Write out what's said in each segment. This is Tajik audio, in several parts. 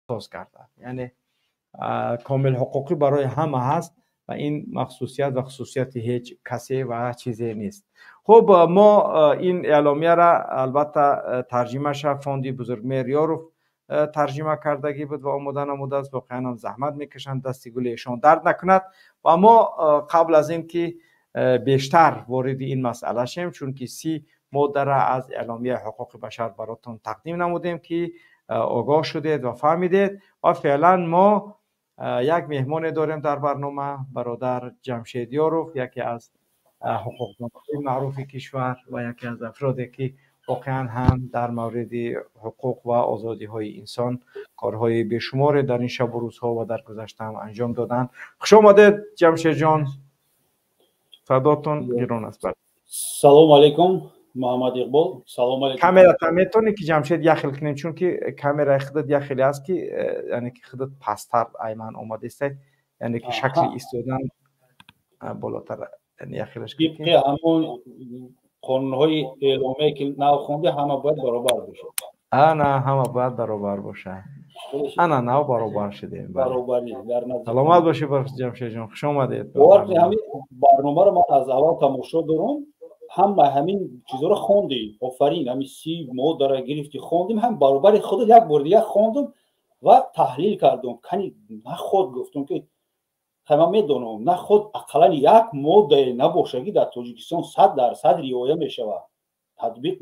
Соз гардад, яъне комил ҳуқуқӣ барои ҳама ҳаст ва ин махсусият ва хусусияти ҳеҷ касе ва чизе нест. Хуб, мо ин эъломияра, албатта, тарҷимаша фонди Бузургмеҳр Ёров тарҷима кардагӣ буд ва омода намудааст. Воқеан ҳам заҳмат мекашанд, дасти гули эшон дард накунад. Ва мо қабл аз ин ки бештар вориди ин масъала шем, чунки 30 моддара аз эъломияи ҳуқуқи башар баротон тақдим намудем, ки огоҳ шудед ва фаҳмидед, ва феълан мо як меҳмоне дорем дар барнома, бародар Ҷамшед Ёров, яке аз ҳуқуқдонҳои маъруфи кишвар ва яке аз афроде ки воқеан ҳам дар мавриди ҳуқуқ ва озодиҳои инсон корҳои бешуморе дар ин шабу рӯзҳо ва дар гузашта ҳам анҷом доданд. Хуш омадед, Ҷамшедҷон, садотон гирон аст. Салому алайкум, Муҳаммад Иқбол, салому алайкум. Камерата метавонӣ ки, Ҷамшед, як хел кунем, чунки камераи худат як хеле аст ки яъне ки худат пасттар айман омадестай, яъне ки шакли истодан болотар, яъне як хелаш. Тибқи ҳамон қонунҳои эъломие ки нав хонди, ҳама бояд баробар бошад. Ана, ҳама бояд баробар бошад. Ана, нав баробар шудем. Саломат бошӣ, Ҷамшедҷон, хуш омадед. Бовар, ҳамин барномаро ман аз аввал тамошо дорам. Ҳама ҳамин чизоро хондӣ, офарин. Ҳамин 30 моддара гирифтӣ, хондим, ҳам баробари худат як бор дига хондум ва таҳлил кардум. Кани наход, гуфтум ки ман медонам, наход ақаллан як моддае набоша, ки дар Тоҷикистон 100% риоя мешавад, татбиқ.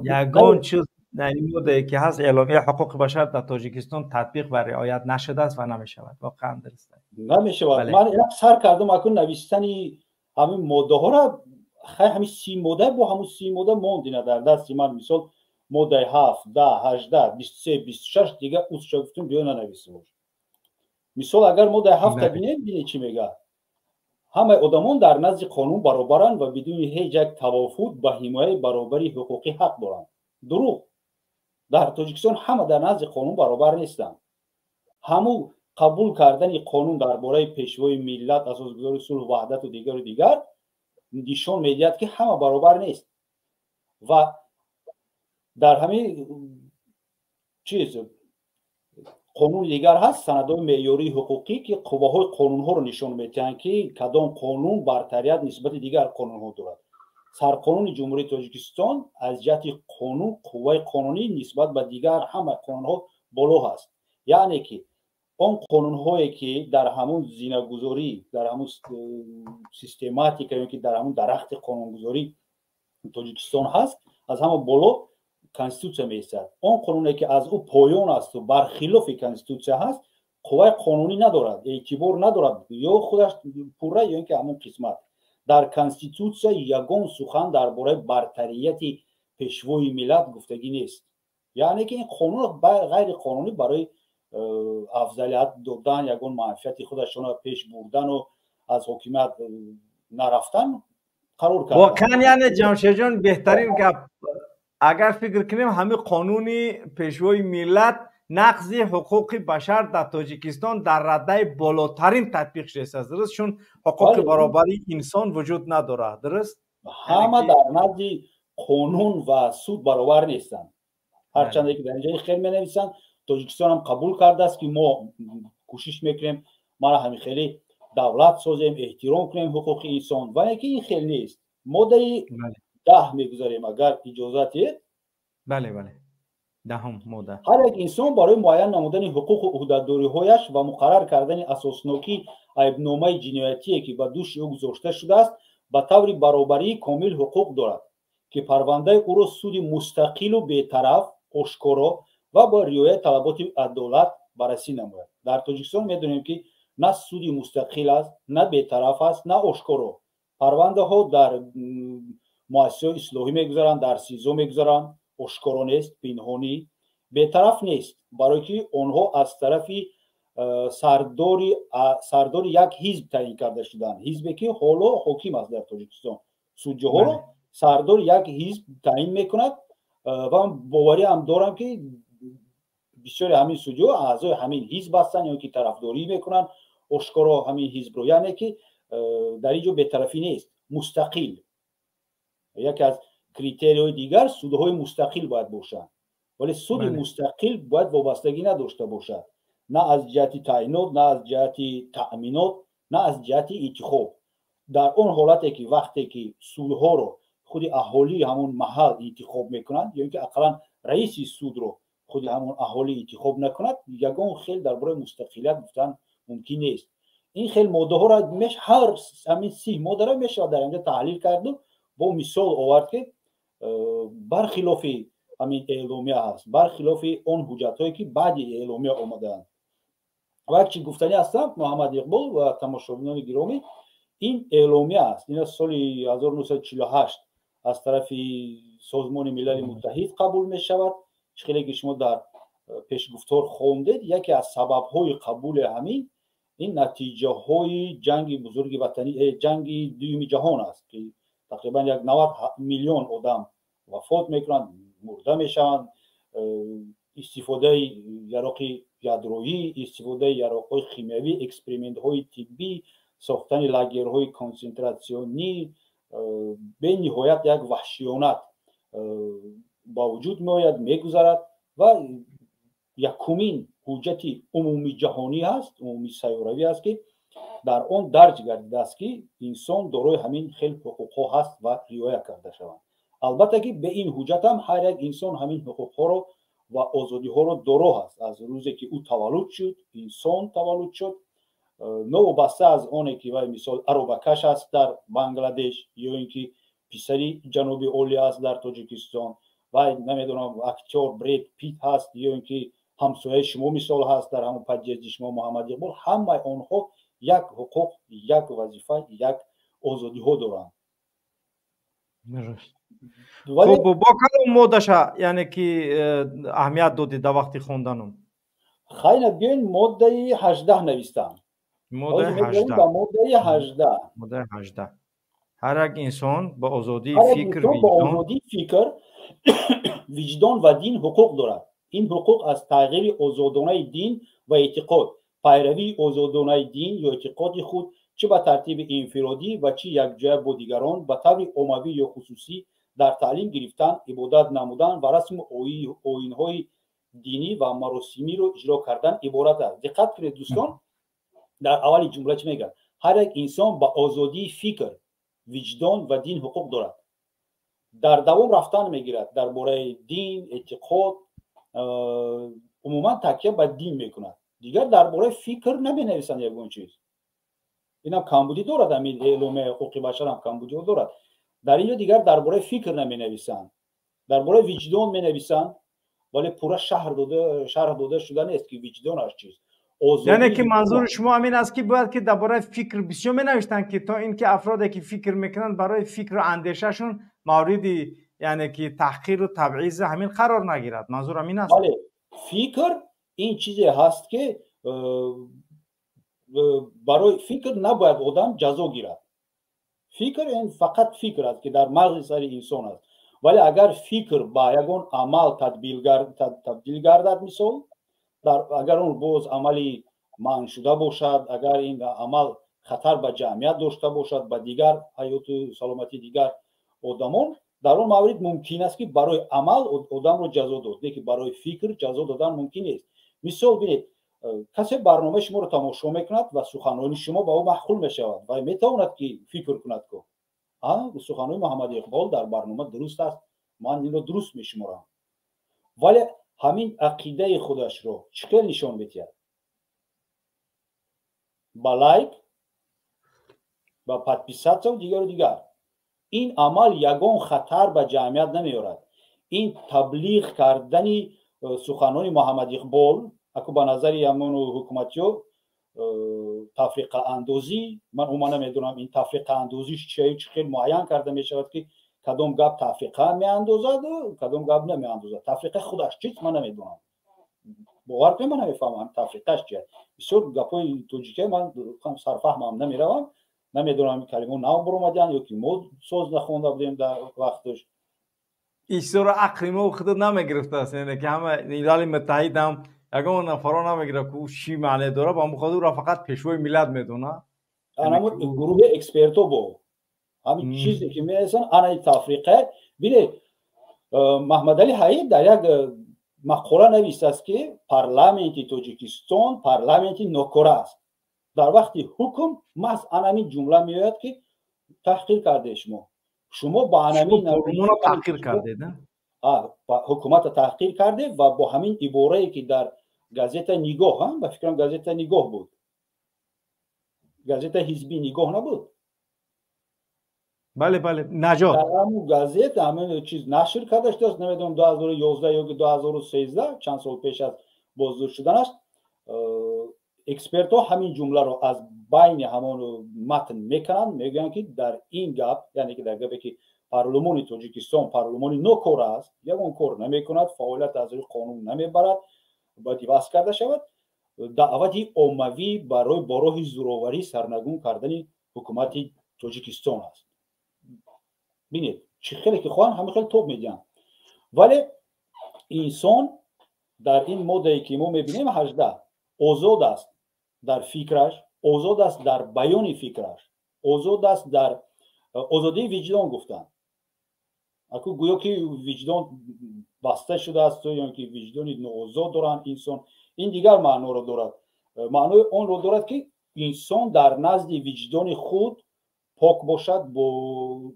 Ягон чиз, моддае ки ҳаст эъломияи ҳуқуқи башар, дар Тоҷикистон татбиқ ва риоят нашудааст ва намешавад. Воқеан дуруст. Намешавад. Ман як сар кардам акун навиштани ҳамин моддаҳоро. Хай, ҳамин 30 модда, бо ҳамун 30 модда мондина дар дасти ман. Мисол, моддаи 7, 10, 18, 23, 26, дига усша гуфтум, биё нанависем. Мисол, агар моддаи 7-та бинем, бинед, чӣ мегӯяд: ҳамаи одамон дар назди қонун баробаранд ва бидуни ҳеҷ як тавофут ба ҳимояи баробари ҳуқуқӣ ҳақ доранд. Дурӯғ! Дар Тоҷикистон ҳама дар назди қонун баробар нестанд. Ҳамун қабул кардани қонун дар бораи Пешвои миллат, асосгузори сулҳу ваҳдату дигару дигар нишон медиҳад, ки ҳама баробар нест. Ва дар ҳамин чиз қонуни дигар ҳаст, санадҳои меъёрии ҳуқуқӣ, ки қувваҳои қонунҳоро нишон медиҳанд, ки кадом қонун бартарият нисбати дигар қонунҳо дорад. Сарқонуни Ҷумҳурии Тоҷикистон аз ҷиҳати қонун, қувваи қонунӣ нисбат ба дигар ҳама қонунҳо боло ҳаст. Яъне ки он қонунҳое ки дар ҳамун зинагузорӣ, дар ҳамун систематика ё ки дар ҳамун дарахти қонунгузорӣ Тоҷикистон ҳаст, аз ҳама боло Конститутсия меистад. Он қонуне ки аз ӯ поён асту бархилофи Конститутсия ҳаст, қувваи қонунӣ надорад, эътибор надорад, ё худаш пурра, ё ин ки ҳамун қисмат. Дар Конститутсия ягон сухан дар бораи бартарияти Пешвои миллат гуфтагӣ нест. Яъне ки ин қонун ғайриқонунӣ барои афзалият додан, ягон манфиати худашонро пеш бурдану аз ҳокимият нарафтан қарор кард. Воқеан, яъне, Ҷамшедҷон, беҳтарин гап. Агар фикр кунем, ҳамин қонуни Пешвои миллат нақзи ҳуқуқи башар дар Тоҷикистон дар раддаи болотарин татбиқ шудааст, дуруст? Чун ҳуқуқи баробарии инсон вуҷуд надорад, дуруст? Ҳама дар назди қонун ва суд баробар нестанд, ҳарчанде ки дар инҷа хел менависанд. Тоҷикистон ҳам қабул кардааст, ки мо кӯшиш мекунем, мана ҳамин хеле давлат созем, эҳтиром кунем ҳуқуқи инсон, вале ки ин хел нест. Моддаи 10 мегузарем, агар иҷозат диҳед. Бале, 10-ум модда. Ҳар як инсон барои муайян намудани ҳуқуқу ӯҳдадориҳояш ва муқаррар кардани асоснокии айбномаи ҷиноятие, ки ба дӯши ӯ гузошта шудааст, ба таври баробарии комил ҳуқуқ дорад, ки парвандаи ӯро суди мустақилу бетараф, ошкоро ва бо риояи талаботи адолат баррасӣ намояд. Дар Тоҷикистон медонем, ки на суди мустақил аст, на бетараф аст, на ошкоро. Парвандаҳо дар муассисаҳои ислоҳӣ мегузаранд, дар СИЗО мегузаранд, ошкоро нест, пинҳонӣ, бетараф нест, барое ки онҳо аз тарафи сардори як ҳизб таъин карда шуданд, ҳизбе ки ҳоло ҳоким аст дар Тоҷикистон. Судҷоҳоро сардори як ҳизб таъин мекунад ва боварӣ ҳам дорам, ки бисёри ҳамин судиҳо аъзои ҳамин ҳизб ҳастанд ё ки тарафдорӣ мекунанд ошкоро ҳамин ҳизбро. Яъне ки дар ин ҷо бетарафӣ нест, мустақил. Яке аз критерияҳои дигар, судҳои мустақил бояд бошанд. Вале суди мустақил бояд вобастагӣ надошта бошад, на аз ҷиҳати таъинот, на аз ҷиҳати таъминот, на аз ҷиҳати интихоб. Дар он ҳолате ки вақте ки судҳоро худи аҳолии ҳамон маҳал интихоб мекунанд ё ин ки ақаллан раиси судро худи ҳамон аҳолӣ интихоб накунад, ягон хел дар бораи мустақилият гуфтан мумкин нест. Ин хел моддаҳоро ҳар ҳамин 30 моддаро мешавад дар инҷо таҳлил карду бо мисол овард, ки бархилофи ҳамин эъломия ҳаст, бархилофи он ҳуҷҷатҳое ки баъди эъломия омадаанд. Ва як чи гуфтанӣ ҳастам, Муҳаммад Иқбол ва тамошобинони гиромӣ, ин эъломия аст, ин соли 1948 аз тарафи Созмони Милали Муттаҳид қабул мешавад. Чӣ хеле ки шумо дар пешгуфтор хондед, яке аз сабабҳои қабули ҳамин ин натиҷаҳои ҷанги бузурги ватанӣ, ҷанги дуюми ҷаҳон аст, ки тақрибан як 90 миллион одам вафот мекунанд, мурда мешаванд. Истифодаи яроқи ядроӣ, истифодаи яроқҳои химиявӣ, экспериментҳои тиббӣ, сохтани лагерҳои консентратсионӣ, бениҳоят як ваҳшиёнат ба вуҷуд меояд, мегузарад. Ва якумин ҳуҷҷати умумиҷаҳонӣ ҳаст, умумисайёравӣ аст, ки дар он дарҷ гардидааст, ки инсон дорои ҳамин хел ҳуқуқҳо ҳаст ва риоя карда шаванд. Албатта ки бе ин ҳуҷҷат ҳам ҳар як инсон ҳамин ҳуқуқҳоро ва озодиҳоро доро ҳаст. Аз рӯзе ки ӯ таваллуд шуд, инсон таваллуд шуд, новобаста аз оне ки вай мисол аробакаш аст дар Бангладеш ё ин ки писари ҷаноби олӣ аст дар Тоҷикистон, вай намедонам актёр Бред Пит ҳаст ё ин ки ҳамсояи шумо мисол ҳаст дар ҳамон подъезди шумо, Муҳаммад Иқбол, ҳамаи онҳо як ҳуқуқ, як вазифа, як озодиҳо доранд. Хуб, бо кадом моддаша, яъне ки аҳамият додед дар вақти хонданум? Хайна, биёин моддаи 18 навистам. Моддаи 18. Ба моддаи 18. Моддаи 18. Ҳар як инсон ба озодии фикр, ба озодии фикр, виҷдон ва дин ҳуқуқ дорад. Ин ҳуқуқ аз тағйири озодонаи дин ва эътиқод, пайравии озодонаи дин ё эътиқоди худ чӣ ба тартиби инфиродӣ ва чӣ якҷоя бо дигарон, ба таври оммавӣ ё хусусӣ дар таълим гирифтан, ибодат намудан ва расму оинҳои динӣ ва маросимиро иҷро кардан иборат аст. Диққат кунед, дӯстон, дар аввали ҷумла чӣ мегӯяд? Ҳар як инсон ба озодии фикр, виҷдон ва дин ҳуқуқ дорад. Дар давом рафтан мегирад дар бораи дин, эътиқод, умуман такя ба дин мекунад. Дигар дар бораи фикр наменависанд ягон чиз. Инам камбудӣ дорад, ҳамин эъломияи ҳуқуқи башарам камбудиҳо дорад. Дар инҷо дигар дар бораи фикр наменависанд, дар бораи виҷдон менависанд, вале пурра шарҳ дода шуда нест, ки виҷдонаш чист. Яъне ки манзури шумо ҳамин аст, ки бояд ки дар бораи фикр бисёр менавиштанд, ки то ин ки афроде ки фикр мекунанд барои фикру андешашон мавриди, яъне ки таҳқиру табъизи ҳамин қарор нагирад. Манзур ҳамин аст? Бале, фикр ин чизе ҳаст, ки барои фикр набояд одам ҷазо гирад. Фикр ин фақат фикр аст, ки дар мағзи сари инсон аст. Вале агар фикр ба ягон амал табдил гардад, мисол агар он боз амали манъшуда бошад, агар ин амал хатар ба ҷамъият дошта бошад, ба дигар ҳаёту саломатии дигар одамон, дар он маврид мумкин аст, ки барои амал одамро ҷазо дод, лекин барои фикр ҷазо додан мумкин нест. Мисол бинед, касе барномаи шуморо тамошо мекунад ва суханони шумо ба ӯ маъқул мешавад ва метавонад ки фикр кунад, ку суханои Муҳаммад Иқбол дар барнома дуруст аст, ман инро дуруст мешуморам. Вале ҳамин ақидаи худашро чӣ хел нишон медиҳад? Ба лайк, ба подписаться дигару дигар. Ин амал ягон хатар ба ҷамъият намеорад. Ин таблиғ кардани суханони Муҳаммад Иқбол, аку ба назари ҳамону ҳукуматиё тафриқаандозӣ, ман умуман намедонам ин тафриқаандозиш чие, чӣ хел муайян карда мешавад, ки кадом гап тафриқа меандозаду кадом гап намеандозад. Тафриқа худаш чист, ман намедонам. Бовар кунед, ман намефаҳмам тафриқаш чист. Бисёр гапҳои тоҷикия ман сарфаҳмам намеравам, намедонам калимаҳо нав баромаданд ё ки мо соз нахонда будем дар вақташ. Ишсоро ақли мо худо намегирифтааст, яъне ки ҳама Милали Муттаҳидам ягон нафаро намегирад, ки ӯ чӣ маъне дорад, ба ҳамон хотир ӯро фақат пешвои миллат медонад. Ана гурӯҳи экспертҳо бо ҳамин чизе ки менависанд, ана тафриқа. Бинед, Маҳмадали Ҳаид дар як Мақола навистааст, ки парламенти Тоҷикистон парламенти нокора аст. Дар вақти ҳукм маҳз анамин ҷумла меояд, ки таҳқир карде шумо. Шумо ба анамин таҳқир кардед, ҳукумата таҳқир карде ва бо ҳамин иборае, ки дар газета «Нигоҳ», ба фикрам, газета «Нигоҳ» буд, газета ҳизби «Нигоҳ» набуд? Бале, бале, «Наҷот». Дар ҳамун газета ҳамин чиз нашр карда шудааст, намедонам, 2011 ё 2013, чанд сол пеш аз боздошт шуданаш. Экспертҳо ҳамин ҷумларо аз байни ҳамон матн мекунанд, мегӯянд, ки дар ин гап, яъне ки дар гапе, ки парлумони Тоҷикистон парлумони нокор аст, ягон кор намекунад, фаъолият аз рӯи қонун намебарад, бояд иваз карда шавад, даъвати оммавӣ барои бо роҳи зӯроварӣ сарнагун кардани ҳукумати Тоҷикистон аст. Бинед, чӣ хеле ки хоҳанд, ҳамин хел тоб медиҳанд. Вале инсон дар ин моддае, ки мо мебинем, 18, озод аст дар фикраш, озод аст дар баёни фикраш, озод аст дар озодии виҷдон гуфтанд. Аку гӯё ки виҷдон баста шудааст ё ки виҷдони ноозод доранд инсон. Ин дигар маъноро дорад. Маънои онро дорад, ки инсон дар назди виҷдони худ пок бошад, бо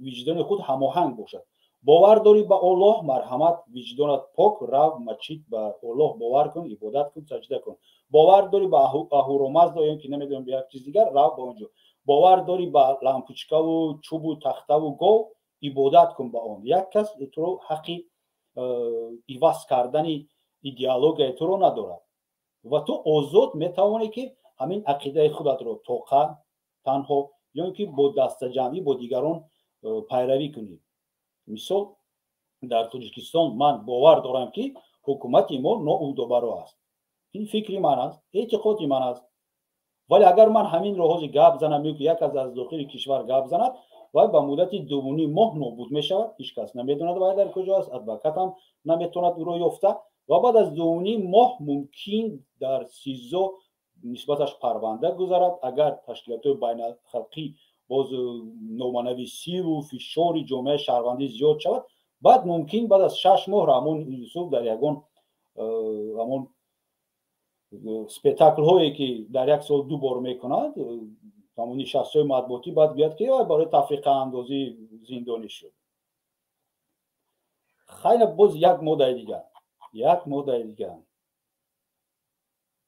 виҷдони худ ҳамоҳанг бошад. Бовар дорӣ ба Оллоҳ, марҳамат, виҷдонат пок, рав мачид, ба Оллоҳ бовар кун, ибодат кун, саҷда кун. Бовар дорӣ ба Аҳуромазда ё ки намедонам, ба як чиз дигар, рав ба он ҷо. Бовар дорӣ ба лампучкаву чӯбу тахтаву гов, ибодат кун ба он. Як кас туро ҳаққи иваз кардани идеологияи туро надорад ва ту озод метавонӣ, ки ҳамин ақидаи худатро тоқа, танҳо ё ин ки бо дастаҷамъӣ, бо дигарон пайравӣ кунӣ. Мисол, дар Тоҷикистон ман бовар дорам, ки ҳукумати мо ноуҳдабаро аст. Ин фикри ман аст, эътиқоди ман аст. Вале агар ман ҳаминро ҳозир гап занам ё ки як кас аз дохили кишвар гап занад, вай ба муддати 2,5 моҳ нобуд мешавад. Ҳеҷ кас намедонад, вай дар куҷо аст, адвокатам наметавонад ӯро ёфта. Ва баъд аз 2,5 моҳ мумкин дар СИЗО нисбаташ парванда гузарад. Агар ташкилотҳои байналхалқӣ боз номанависиву фишори ҷомеаи шаҳрвандӣ зиёд шавад, баъд мумкин баъд аз 6 моҳ Раҳмон Юсуф дар ягон ҳамон спектаклҳое, ки дар як сол ду бор мекунад, ҳамон нишастҳои матбуотӣ, баъд гӯяд, ки барои тафриқаандозӣ зиндонӣ шуд. Хайна, боз як моддаи дигар, як моддаи дигар,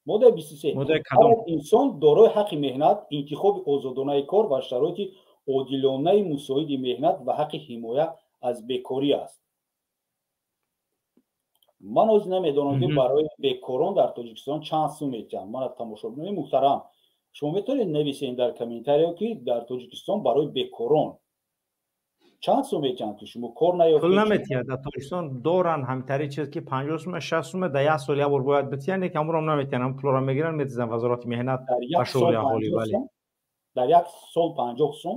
моддаи 23: инсон дорои ҳаққи меҳнат, интихоби озодонаи кор ва шароити одилонаи мусоиди меҳнат ва ҳаққи ҳимоя аз бекорӣ аст. Ман ҳозир намедонам, ки барои бекорон дар Тоҷикистон чанд сум метиҳанд. Мана, тамошобинони муҳтарам, шумо метавонед нависед дар комментариё, ки дар Тоҷикистон барои бекорон чанд сум метиҳанд, ки шумо кор наёфтед? Пул наметиҳад дар Тоҷикистон. Доранд ҳамтари чиз, ки 50 сума, 60 сума дар як сол як бор бояд битиҳанд, лекин ҳамонро наметиҳанд. Ҳам пулро мегиранд, метизанд Вазорати меҳнат ва шуғли аҳолӣ, бале. Дар як сол 50 сум?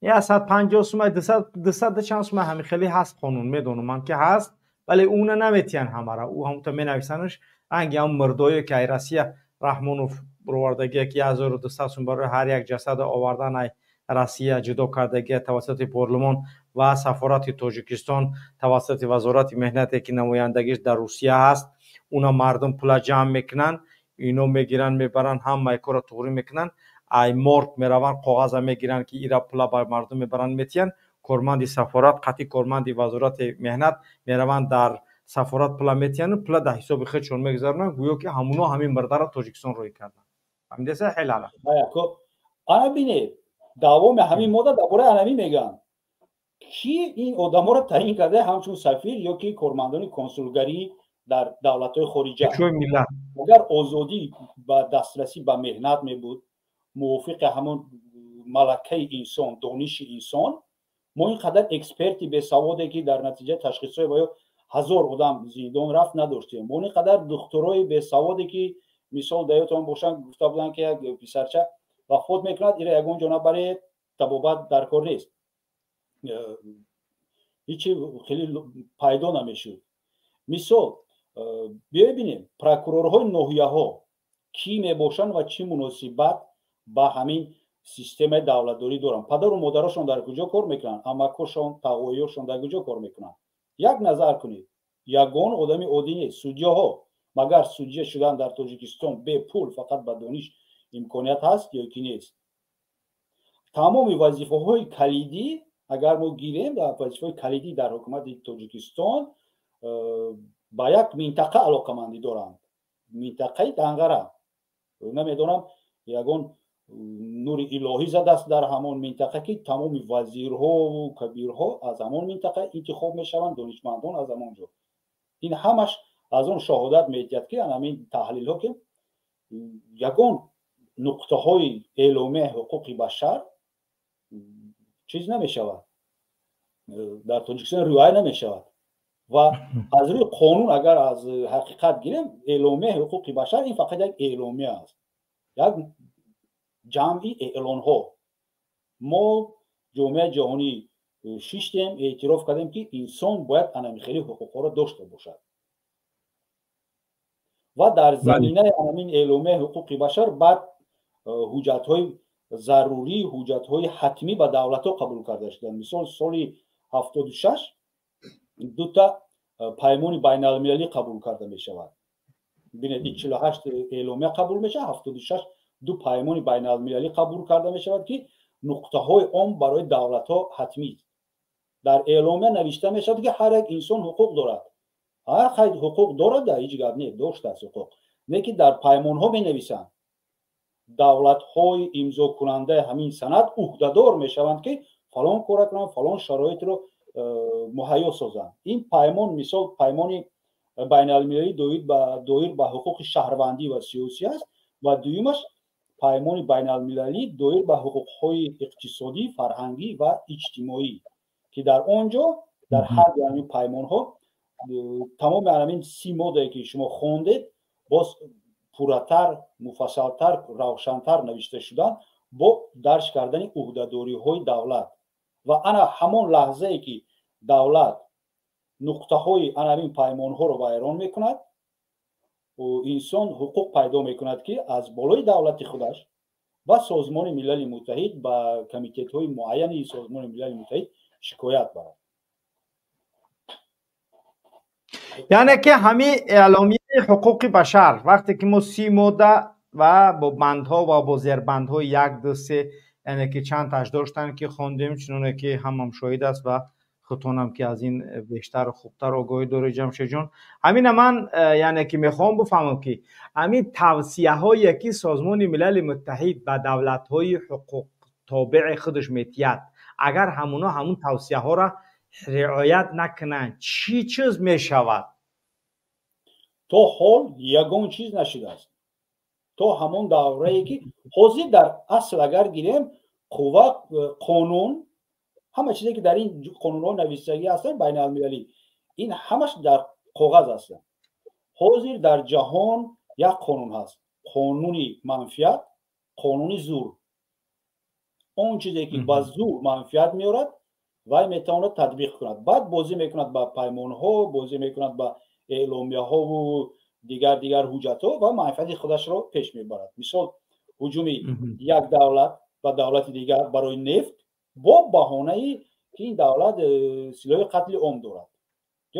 150 сума, 200 чанд сума, ҳамин хеле ҳаст. Қонун медонам ман, ки ҳаст, вале уна наметиҳанд ҳамара. Ӯ ҳамута менависанаш, ранги ҳам мирдое, ки ай Россия Раҳмонов бировардагия, ки 1200 сум барои ҳар як ҷасада овардан ай Россия ҷудо кардагия тавассути парлумон ва сафорати Тоҷикистон, тавассути Вазорати меҳнате, ки намояндагиш дар Русия ҳаст. Уна мардум пула ҷамъ мекунанд, ино мегиранд, мебаранд, ҳамаи корро туғрӣ мекунанд. Ай морг мераванд, коғаза мегиранд, ки ира пула ба мардум мебаранд, метиҳанд. Корманди сафорат қатъи корманди Вазорати меҳнат мераванд, дар сафорат пула метиҳанд, пула дар ҳисоби худшон мегузаронанд, гӯё ки ҳамуно ҳамин мирдаро Тоҷикистон рӯй карданд. Фаҳмидеса, хелала? Ана бинед, давоми ҳамин модда дар бораи анамӣ мегӯянд: ки ин одаморо таъин карда ҳамчун сафир ё ки кормандони консулгарӣ дар давлатҳои хориҷа. Агар озодӣ ба дастрасӣ ба меҳнат мебуд, мувофиқи ҳамон малакаи инсон, дониши инсон, мо ин қадар эксперти бесаводе, ки дар натиҷаи ташхисҳои ва ё ҳазор одам зиндон рафт, надоштем. Мо ин қадар духтурои бесаводе, ки мисол, дар ёдтон бошанд, гуфта буданд, ки як писарча вафот мекунад, ира ягон ҷо набаред, табобат дар кор нест, ҳичи хеле пайдо намешуд. Мисол, биёй бинем, прокурорҳои ноҳияҳо кӣ мебошанд ва чӣ муносибат ба ҳамин системаи давлатдорӣ доранд, падару модарашон дар куҷо кор мекунанд, амакошон, тағоёшон дар куҷо кор мекунанд, як назар кунед. Ягон одами оддӣ нест. Судяҳо, магар судя шудан дар Тоҷикистон бепул фақат ба дониш имконият ҳаст ё ки нест? Тамоми вазифаҳои калидӣ, агар мо гирем, вазифаҳои калидӣ дар ҳукумати Тоҷикистон ба як минтақа алоқамандӣ доранд, минтақаи Данғара. Намедонам, ягон нури илоҳӣ задааст дар ҳамон минтақа, ки тамоми вазирҳову кабирҳо аз ҳамон минтақа интихоб мешаванд, донишмандон аз ҳамон ҷо. Ин ҳамаш аз он шоҳодат медиҳад, ки ҳамин таҳлилҳо, ки ягон нуқтаҳои эъломияи ҳуқуқи башар чиз намешавад, дар Тоҷикистон риоя намешавад. Ва аз рӯи қонун, агар аз ҳақиқат гирем, эъломияи ҳуқуқи башар ин фақат як эъломия аст, як ҷамъи эълонҳо. Мо ҷомеаи ҷаҳонӣ шиштем, эътироф кардем, ки инсон бояд анами хели ҳуқуқҳоро дошта бошад ва дар заминаи анамин эъломияи ҳуқуқи башар баъд ҳуҷҷатҳои зарурӣ, ҳуҷҷатҳои ҳатмӣ ба давлатҳо қабул карда шуданд. Мисол, соли 76 дута паймони байналмилалӣ қабул карда мешавад. Бинед, 48 эъломия қабул мешавад, 76 ду паймони байналмилалӣ қабул карда мешавад, ки нуқтаҳои он барои давлатҳо ҳатмист. Дар эъломия навишта мешавад, ки ҳар як инсон ҳуқуқ дорад. Ҳар ҳуқуқ дорад, ҳеҷ гап не, доштааст ҳуқуқ. Не ки дар паймонҳо менависанд, давлатҳои имзокунандаи ҳамин санад ӯҳдадор мешаванд, ки фалон кора кунанд, фалон шароитро муҳайё созанд. Ин паймон, мисол, паймони байналмилалӣ доир ба ҳуқуқи шаҳрвандӣ ва сиёсӣ аст ва дуюмаш паймони байналмилалӣ доир ба ҳуқуқҳои иқтисодӣ, фарҳангӣ ва иҷтимоӣ, ки дар он ҷо дар ҳар ду ҳамин паймонҳо тамоми ҳамин 30 моддае, ки шумо хондед, боз пурратар, муфассалтар, равшантар навишта шуданд бо дарҷ кардани ӯҳдадориҳои давлат. Ва ана ҳамон лаҳзае, ки давлат нуқтаҳои ана ҳамин паймонҳоро вайрон мекунад, инсон ҳуқуқ пайдо мекунад, ки аз болои давлати худаш ба Созмони Милали Муттаҳид, ба комитетҳои муайяни Созмони Милали Муттаҳид шикоят барад. Яъне ки ҳамин эъломияи ҳуқуқи башар, вақте ки мо 30 модда ва бо бандҳо ва бо зербандҳои 1, 2, 3, яъне ки чанд таш доштанд, ки хондем, чуноне ки ҳамам шоҳид аст ва худтонам ки аз ин бештару хубтар огоҳӣ доред, Ҷамшедҷон. Ҳамина ман яъне ки мехоҳам бифаҳмам, ки ҳамин тавсияҳое, ки Созмони Милали Муттаҳид ба давлатҳои ҳуқуқтобеи худаш метиҳад, агар ҳамуно ҳамун тавсияҳоро риоят накунанд, чӣ чиз мешавад? То ҳол ягон чиз нашудааст. То ҳамон даврае, ки ҳозир дар асл агар гирем, қувва қонун, ҳама чизе, ки дар ин қонунҳо нависагӣ ҳастанд байналмилалӣ, ин ҳамаш дар коғаз ҳастанд. Ҳозир дар ҷаҳон як қонун ҳаст, қонуни манфиат, қонуни зур. Он чизе, ки ба зур манфиат меорад, вай метавонад татбиқ кунад. Баъд бозӣ мекунад ба паймонҳо, бозӣ мекунад ба эъломияҳову дигар дигар ҳуҷҷатҳо ва манфиати худашро пеш мебарад. Мисол, ҳуҷуми як давлат ба давлати дигар барои нефт бо баҳонае, ки ин давлат силоҳи қатли ом дорад,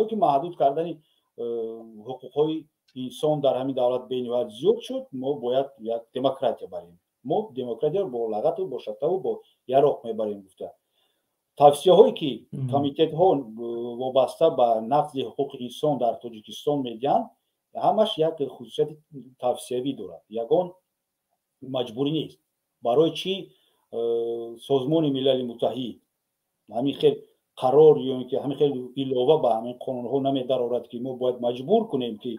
ё ки маҳдуд кардани ҳуқуқҳои инсон дар ҳамин давлат бениҳоят зиёд шуд, мо бояд як демократия барем, мо демократияро бо лағату бо шаттаву бо яроқ мебарем гуфта. Тавсияҳое, ки комитетҳо вобаста ба нақзи ҳуқуқи инсон дар Тоҷикистон медиҳанд, ҳамаш як хусусияти тавсиявӣ дорад, ягон маҷбурӣ нест. Барои чӣ Созмони Милали Муттаҳид ҳамин хел қарор ё ин ки ҳамин хел илова ба ҳамин қонунҳо намедарорад, ки мо бояд маҷбур кунем, ки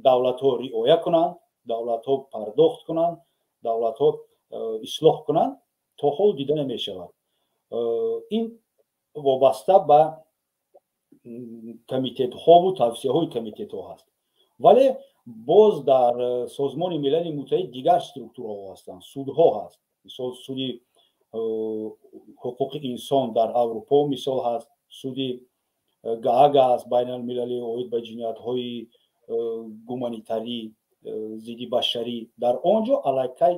давлатҳо риоя кунанд, давлатҳо пардохт кунанд, давлатҳо ислоҳ кунанд? То ҳол дида намешавад. Ин вобаста ба комитетҳову тавсияҳои комитетҳо ҳаст. Вале боз дар Созмони Милали Муттаҳид дигар структураҳо ҳастанд, судҳо ҳаст. Мисол, суди ҳуқуқи инсон дар Аврупо мисол ҳаст, суди Гаага ҳаст байналмилалӣ оид ба ҷиноятҳои гуманитарӣ, зидди башарӣ. Дар он ҷо аллакай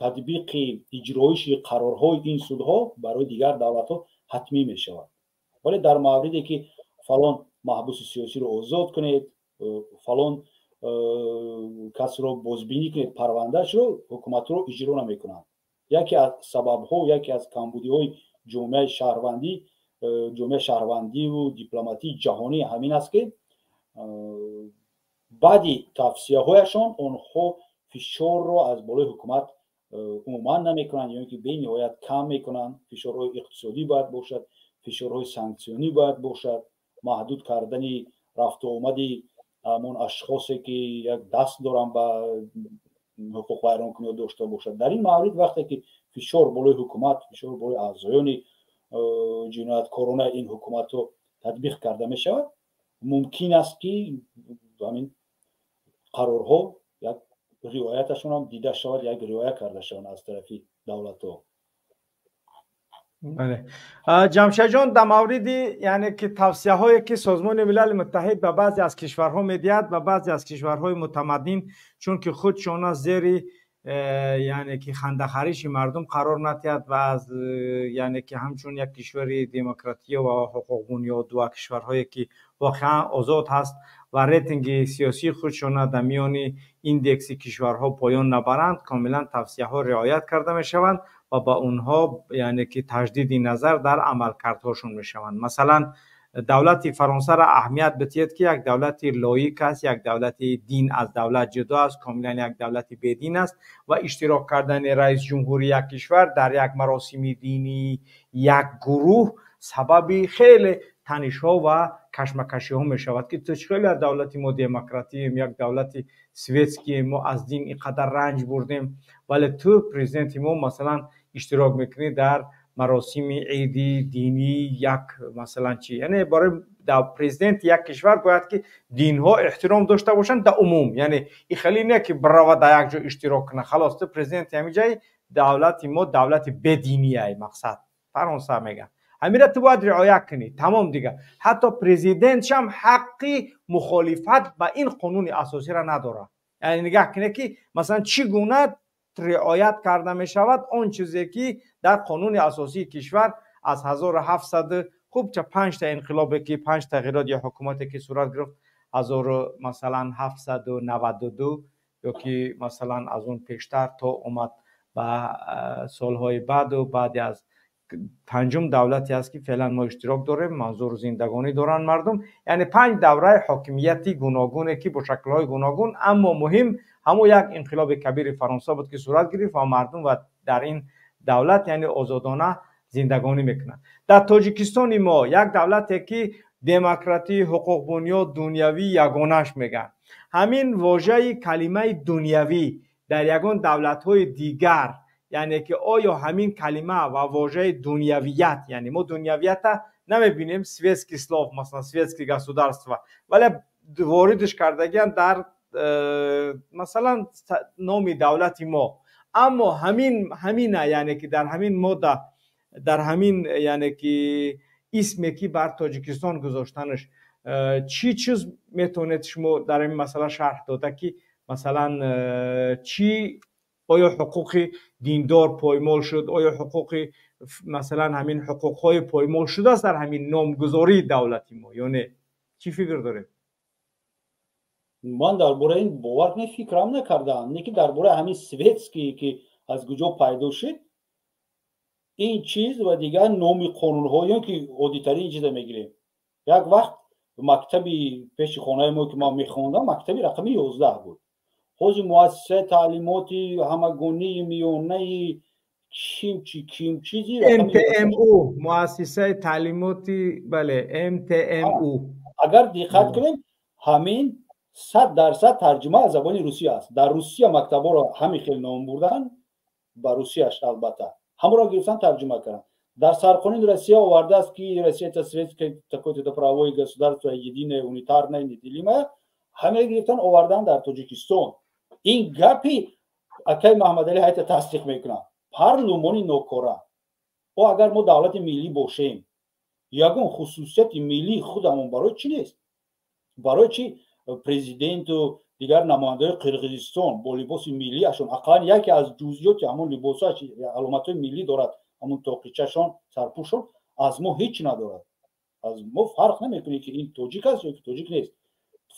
татбиқи иҷроиши қарорҳои ин судҳо барои дигар давлатҳо ҳатмӣ мешавад. Вале дар мавриде, ки Фалон маҳбуси сиёсиро озод кунед, фалон касро бозбинӣ кунед парвандаашро, ҳукуматро иҷро намекунанд. Яке аз сабабҳо, яке аз камбудиҳои ҷомеаи шаҳрвандӣ, ҷомеаи шаҳрвандиву дипломатии ҷаҳонӣ ҳамин аст, ки баъди тавсияҳояшон онҳо фишорро аз болои ҳукумат умуман намекунанд ё ин ки бениҳоят кам мекунанд. Фишорҳои иқтисодӣ бояд бошад, фишорҳои санксионӣ бояд бошад, маҳдуд кардани рафту омади ҳамон ашхосе, ки як даст доранд ба ҳуқуқвайронкунӣ дошта бошад. Дар ин маврид вақте ки фишор болои ҳукумат, фишор болои аъзоёни ҷинояткорона ин ҳукуматҳо татбиқ карда мешавад, мумкин аст, ки ҳамин қарорҳо як риояташон ҳам дида шавад, як риоя карда шаванд аз тарафи давлатҳо. Бале, Ҷамшедҷон, дар мавриди, яъне ки тавсияҳое, ки Созмони Милали Муттаҳид ба баъзе аз кишварҳо медиҳад, ба баъзе аз кишварҳои мутамаддин, чунки худшона зери яъне ки хандахариши мардум қарор надиҳад ва аз яъне ки ҳамчун як кишвари демократия ва ҳуқуқбунёд ва кишварҳое, ки воқеан озод ҳаст ва рейтинги сиёсии худшона дар миёни индекси кишварҳо поён набаранд, комилан тавсияҳо риоят карда мешаванд ва ба онҳо яъне ки таҷдиди назар дар амалкардҳошон мешаванд. Масалан, давлати Фаронсаро аҳамият бидиҳед, ки як давлати лоик аст, як давлати дин аз давлат ҷудо аст, комилан як давлати бедин аст ва иштирок кардани раис ҷумҳури як кишвар дар як маросими динии як гурӯҳ сабаби хеле танишҳо ва кашмакашиҳо мешавад, ки ту чӣ хеле давлати мо демократием, як давлати светский, мо аз дин ин қадар ранҷ бурдем, вале ту, президенти мо, масалан, иштирок мекунӣ дар маросими иди динии як, масалан, чӣ. Яъне барои президенти як кишвар бояд ки динҳо эҳтиром дошта бошанд дар умум. Яъне и хеле не, ки бирава дар як ҷо иштирок куна, халос, ту президенти ҳамин ҷай давлати мо давлати бединияй, мақсад Фаронса мегӯяд, ҳамира ту бояд риоя кунӣ, тамом дига. Ҳатто президентшам ҳаққи мухолифат ба ин қонуни асосиро надорад. Яъне нигаҳ кунед, ки масалан чӣ гуна риоят карда мешавад он чизе, ки дар қонуни асосии кишвар аз 1700, хуб, ча панҷта инқилобе, ки панҷ тағйирот ё ҳукумате, ки сурат гирифт, ҳазору масалан 792 ё ки масалан аз он пештар то омад ба солҳои баъду баъди аз панҷум давлате аст, ки феълан мо иштирок дорем, манзуру зиндагонӣ доранд мардум. Яъне панҷ давраи ҳокимияти гуногуне, ки бо шаклҳои гуногун, аммо муҳим ҳамон як инқилоби кабири Фаронса буд, ки сурат гирифт ва мардум ва дар ин давлат яъне озодона зиндагонӣ мекунанд. Дар Тоҷикистони мо, як давлате, ки демократӣ, ҳуқуқбунёд, дунявӣ ягонаш мегӯянд, ҳамин вожаи калимаи дунявӣ дар ягон давлатҳои дигар, яъне ки оё ҳамин калима ва вожаи дунявият, яъне мо дунявията намебинем, светский слов, масалан, светский государство, вале воридш кардагиан дар масалан номи давлати мо, аммо ҳамин ҳамина, яъне ки дар ҳамин модда, дар ҳамин, яъне ки исме, ки бар Тоҷикистон гузоштанаш, чӣ чиз метавонед шумо дар ин масъала шарҳ дода, ки масалан чӣ, оё ҳуқуқи диндор поймол шуд, оё ҳуқуқи масалан ҳамин ҳуқуқҳои поймол шудааст дар ҳамин номгузории давлати мо ё не? Чӣ фикр доред? Ман дар бораи ин, бовар кунед, фикрам накардаам, не ки дар бораи ҳамин светский, ки аз куҷо пайдо шуд ин чиз ва дигар номи қонунҳо, ё ки оддитарин чиза мегирем. Як вақт мактаби пеши хонаи мо, ки ман мехондам, мактаби рақами 11 буд. Ҳозир муассисаи таълимоти ҳамагонии миёнаи кимчи ким чизи. МТМУ, муассисаи таълимоти, бале, МТМУ. Агар диққат кунем, ҳамин 100% тарҷума аз забони русия аст. Дар Русия мактабҳоро ҳамин хел ном бурданд, ба русияш албатта, ҳамонро гирифтан, тарҷума карданд. Дар сарқонуни Россия овардааст, ки Россия это светское такое-то правовое государство, единое, унитарное, неделимое. Ҳамаро гирифтан, овардан дар Тоҷикистон. Ин гапи акаи Маҳаммадалӣ ҳайта тасдиқ мекунам. Парлумони нокора. О, агар мо давлати миллӣ бошем, ягон хусусияти миллии худамон барои чӣ нест? Барои чӣ президенту дигар намояндаҳои Қирғизистон бо либоси миллиашон, ақаллан яке аз ҷузъиёти ҳамон либосаш аломатҳои миллӣ дорад, ҳамон тоқичашон, сарпӯшон, аз мо ҳеҷ надорад? Аз мо фарқ намекунем, ки ин тоҷик аст ё ки тоҷик нест.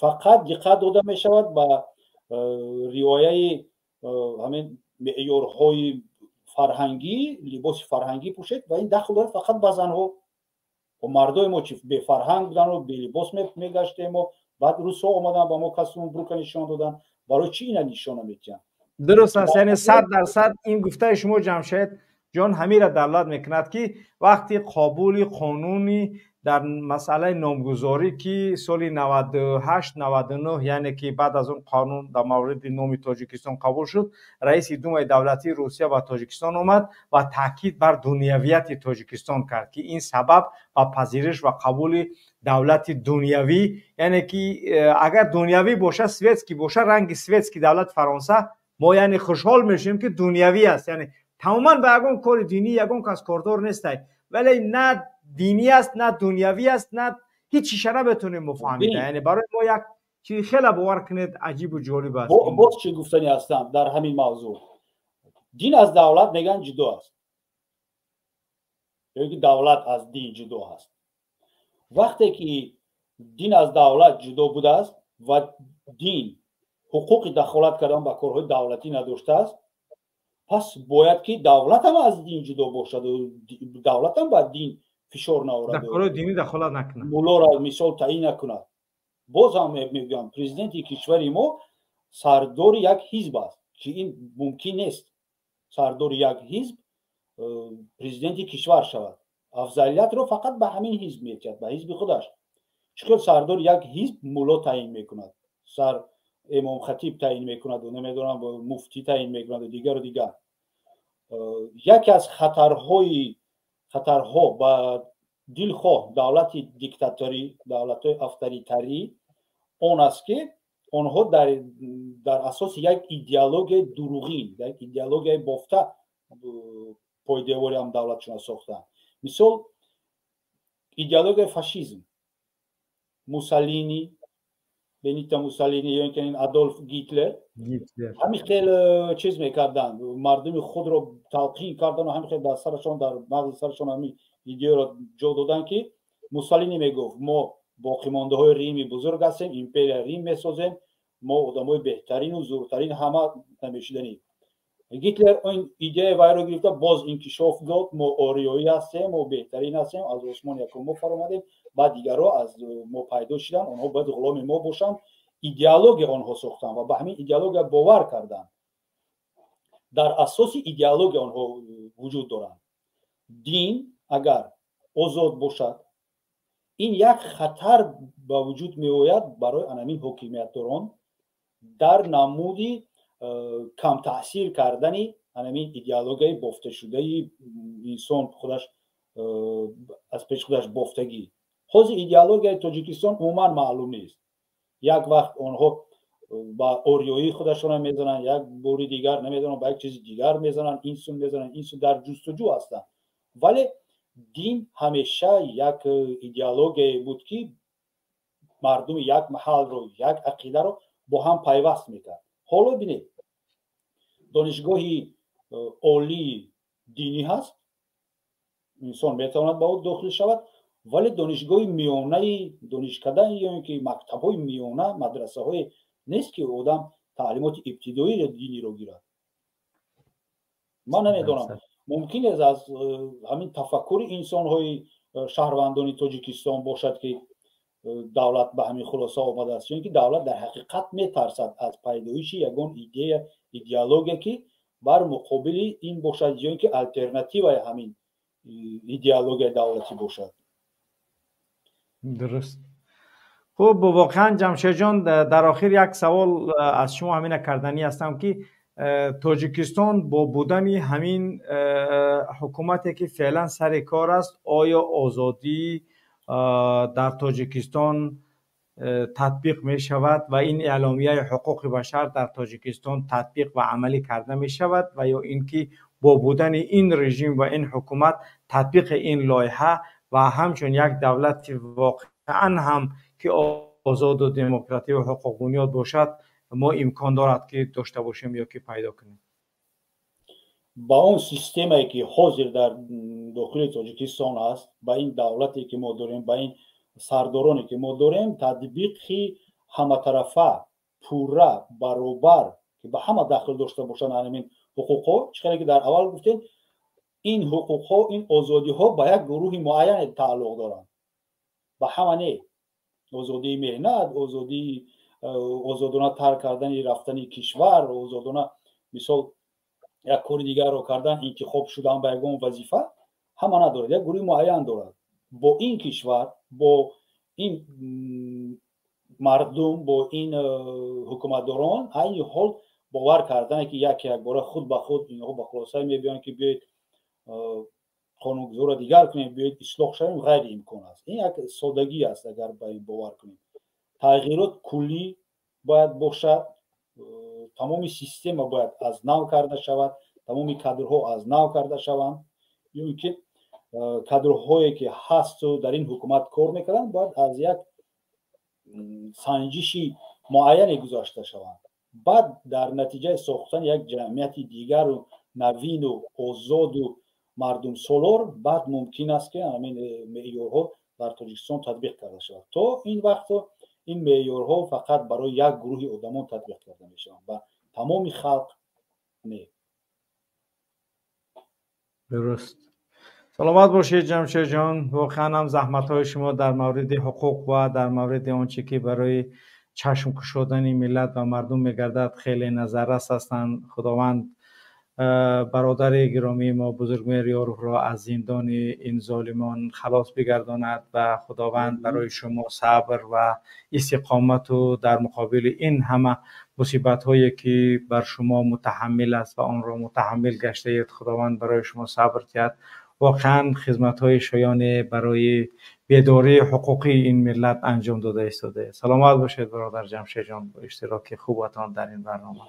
Фақат диққат дода мешавад ба риояи ҳамин меъёрҳои фарҳангӣ, либоси фарҳангӣ пӯшед, ва ин дахл дорад фақат ба занҳо. Мардои мо чи, бефарҳанг будану белибос мегаштему? Баъд русҳо омадан, ба мо костюму брюка нишон доданд. Барои чӣ ина нишона метиҳанд? Дуруст аст, яъне 100% ин гуфтаи шумо, Ҷамшед ҷон, ҳамира далолат мекунад, ки вақти қабули қонуни дар масъалаи номгузорӣ, ки соли 98, 99, яъне ки баъд аз он қонун дар мавриди номи Тоҷикистон қабул шуд, раиси Думаи давлатии Русия ба Тоҷикистон омад ва таъкид бар дунявияти Тоҷикистон кард, ки ин сабаб ба пазириш ва қабули давлати дунявӣ, яъне ки агар дунявӣ бошад, светский бошад, ранги светский давлати Фаронса, мо яъне хушҳол мешавем, ки дунявӣ аст, яъне тамоман ба ягон кори динӣ ягон кас кордор нестай, вале на динӣ аст, на дунявӣ аст, на ҳеҷ чиша наметонем мо фаҳмида. Яъне барои мо як чизи хеле, бовар кунед, аҷибу ҷолиб аст. Боз чӣ гуфтанӣ ҳастам дар ҳамин мавзӯъ. Дин аз давлат, мегӯянд, ҷудо аст ё ки давлат аз дин ҷудо аст. Вақте ки дин аз давлат ҷудо будааст ва дин ҳуқуқи дахолат кардан ба корҳои давлатӣ надоштааст, пас бояд ки давлатам аз дин ҷудо бошаду давлатам ба дин фишор наорад. Динӣ дахолат накунад. Муллоро, мисол, таъин накунад. Боз ҳам мегӯям, президенти кишвари мо сардори як ҳизб аст, ки ин мумкин нест, сардори як ҳизб президенти кишвар шавад. Афзалиятро фақат ба ҳамин ҳизб метиҳад, ба ҳизби худаш. Чӣ хел сардори як ҳизб мулло таъин мекунад, сар имомхатиб таъин мекунаду, намедонам, муфтӣ таъин мекунаду дигару дигар? Яке аз хатарҳо ба дилхоҳ давлати диктаторӣ, давлатҳои авторитарӣ он аст, ки онҳо дар асоси як идеологияи дуруғин, як идеологияи бофта пойдевори ҳам давлатшона сохтаанд. Мисол, идеологияи фашизм, Муссолини, Бенито Муссолини ё ин Адолф Гитлер ҳамин хел чиз мекарданд, мардуми худро талқин кардану ҳамин хел дар сарашон, дар мағзи сарашон ҳамин идеяро ҷо доданд, ки Муссолини мегуфт: «Мо боқимондаҳои Рими бузург ҳастем, империя Рим месозем, мо одамои беҳтарину зуртарин, ҳама намешиданӣ». Гитлер ин идеяи вайро гирифта, боз инкишоф дод: «Мо ориёӣ ҳастем, мо беҳтарин ҳастем, аз осмон якум мо фаромадем, баъд дигарро аз мо пайдо шуданд, онҳо бояд ғуломи мо бошанд». Идеология онҳо сохтанд ва ба ҳамин идеология бовар карданд. Дар асоси идеология онҳо вуҷуд доранд. Дин агар озод бошад, ин як хатар ба вуҷуд меояд барои анамин ҳокимиятдорон дар намуди камтаъсир кардани анамин идеологияи бофташудаи инсон худаш, аз пеши худаш бофтагӣ. Ҳозир идеологияи Тоҷикистон умуман маълум нест. Як вақт онҳо ба ориёии худашона мезананд, як бори дигар, намедонам, ба як чизи дигар мезананд, ин су мезананд, ин су, дар ҷустуҷӯ ҳастанд. Вале дин ҳамеша як идеологияе буд, ки мардуми як маҳалро, як ақидаро бо ҳам пайваст мекард. Ҳоло бинед, донишгоҳи олии динӣ ҳаст, инсон метавонад ба ӯ дохил шавад, вале донишгоҳи миёнаи донишкада ё ин ки мактабҳои миёна, мадрасаҳое нест, ки одам таълимоти ибтидоии диниро гирад. Ман намедонам, мумкин аст, аз ҳамин тафаккури инсонҳои шаҳрвандони Тоҷикистон бошад, ки давлат ба ҳамин хулоса омадааст, ё ин ки давлат дар ҳақиқат метарсад аз пайдоиши ягон идея, идеология, ки бар муқобили ин бошад ё ин ки алтернативаи ҳамин идеологияи давлатӣ бошад. Дуруст. Хуб, воқеан, Ҷамшедҷон, дар охир як савол аз шумо ҳамина карданӣ ҳастам, ки Тоҷикистон бо будани ҳамин ҳукумате, ки феълан сари кор аст, оё озодӣ дар Тоҷикистон татбиқ мешавад ва ин эъломияи ҳуқуқи башар дар Тоҷикистон татбиқ ва амалӣ карда мешавад ва ё ин ки бо будани ин режим ва ин ҳукумат татбиқи ин лоиҳа ва ҳамчун як давлати воқеан ҳам ки озоду демократӣ ва ҳуқуқбунёд бошад, мо имкон дорад, ки дошта бошем ё ки пайдо кунем? Ба он системае, ки ҳозир дар дохили Тоҷикистон аст, ба ин давлате, ки мо дорем, ба ин сардороне, ки мо дорем, татбиқи ҳаматарафа, пурра, баробар, ки ба ҳама дахл дошта бошанд ҳамин ҳуқуқҳо, чӣ хеле ки дар аввал гуфтем, ин ҳуқуқҳо, ин озодиҳо ба як гурӯҳи муайяне тааллуқ доранд, ба ҳама не. Озодии меҳнат, озодии озодона тарк кардани, рафтани кишвар, озодона, мисол, як кори дигарро кардан, интихоб шудан ба ягон вазифа, ҳама надорад, як гурӯҳи муайян дорад. Бо ин кишвар, бо ин мардум, бо ин ҳукуматдорон айни ҳол бовар кардане, ки яке якбора худ ба худ инҳо ба хулосае мебиёянд, ки биёед, қонунгузорро дигар кунем, биёед, ислоҳ шавем, ғайриимкон аст. Ин як содагӣ аст, агар ба ин бовар кунем. Тағйирот куллӣ бояд бошад, тамоми система бояд аз нав карда шавад, тамоми кадрҳо аз нав карда шаванд, ё ин ки кадрҳое, ки ҳасту дар ин ҳукумат кор мекарданд, бояд аз як санҷиши муайяне гузашта шаванд. Баъд дар натиҷаи сохтани як ҷамъияти дигару навину озоду мардумсолор, баъд мумкин аст, ки ҳамин меъёрҳо дар Тоҷикистон татбиқ карда шавад. То ин вақто ин меъёрҳо фақат барои як гурӯҳи одамон татбиқ карда мешаванд, ба тамоми халқ не. Дуруст, саломат бошед, Ҷамшедҷон. Воқеан ҳам заҳматҳои шумо дар мавриди ҳуқуқ ва дар мавриди он чӣ ки барои чашм кушодани миллат ва мардум мегардад, хеле назаррас ҳастанд. Худованд бародари гиромии мо Бузургмеҳр Ёровро аз зиндони ин золимон халос бигардонад ва Худованд барои шумо сабр ва истиқомату дар муқобили ин ҳама мусибатҳое, ки бар шумо мутаҳаммил аст ва онро мутаҳаммил гаштаед, Худованд барои шумо сабр диҳад. Воқеан хизматҳои шоёне барои бедории ҳуқуқии ин миллат анҷом дода истодаед. Саломат бошед, бародар Ҷамшедҷон, бо иштироки хубатон дар ин барнома.